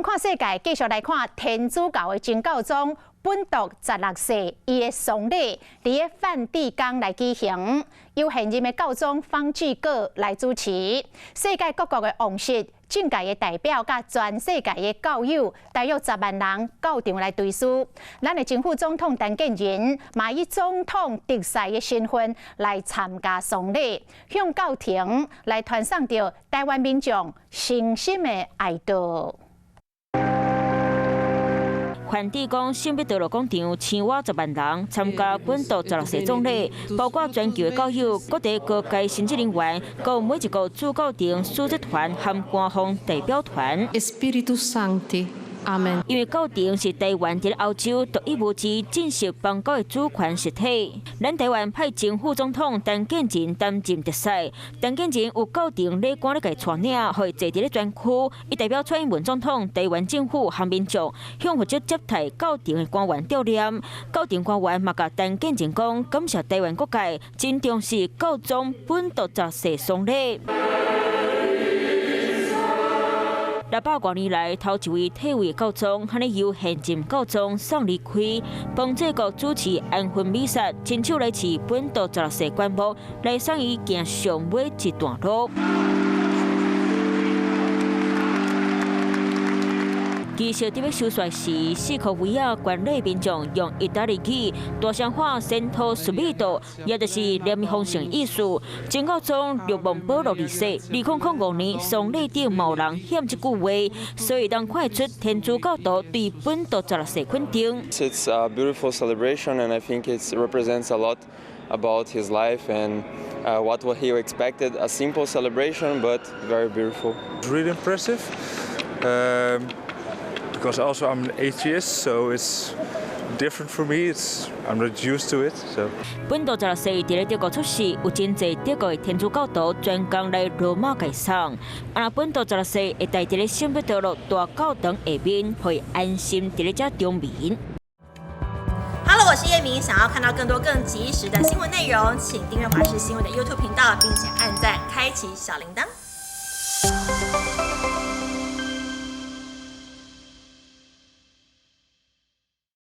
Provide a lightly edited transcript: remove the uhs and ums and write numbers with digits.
看世界，繼續來看天主教的真教宗本篤十六世伊的喪禮，佇咧梵蒂岡來舉行，由現任的教宗方濟各來主持。世界各國的王室、政界的代表，佮全世界的教友，大約10萬人到場來追思。咱的前副總統陳建仁嘛以總統特使的身份來參加喪禮，向教廷來傳送著臺灣民眾誠心的哀悼。梵蒂岡聖彼得羅廣場，千外10萬人參加本篤十六世葬禮，包括全球的教友、各地各界神職人員，佮每一個主教廷使節團和官方代表團。 Spiritus Sancti. Amen。因為教廷是臺灣佇咧歐洲獨一無二正式邦交的主權實體，咱臺灣派前副總統陳建仁擔任特使，陳建仁有教廷禮官咧共帶領，予伊坐佇咧專區，伊代表蔡英文總統、臺灣政府和民眾向負責接待教廷的官員悼念。教廷官員嘛共陳建仁講，感謝臺灣各界真重視教宗本篤十六世喪禮。600多年來，頭一位退位的教宗，按呢由現任教宗送離開，方濟各主持安魂彌撒，親手來持本篤十六世棺木，來送伊行上尾一段路。儀式佇欲收煞時，四箍圍仔觀禮民眾用意大利語大聲喊“Santo Spirito”，也就是念豐盛意思。真教宗若望保祿二世，2005年喪禮頂嘛有人喊這句話，所以當看出天主教徒對本篤十六世肯定。 It's a beautiful celebration, and I think it represents a lot about his life and what he expected. A simple celebration, but very beautiful. Really impressive. Because also I'm an atheist, so it's different for me. I'm not used to it. So. 本篤十六世佇咧德國出世，有真濟德國的天主教徒專工來羅馬共送。啊，本篤十六世會待佇咧聖彼得羅大教堂下面，予伊安心佇咧遮長眠。 Hello，我是葉明，想要看到更多更及時的新聞內容，請訂閱華視新聞的 YouTube 頻道，並且按讚，開啟小鈴鐺。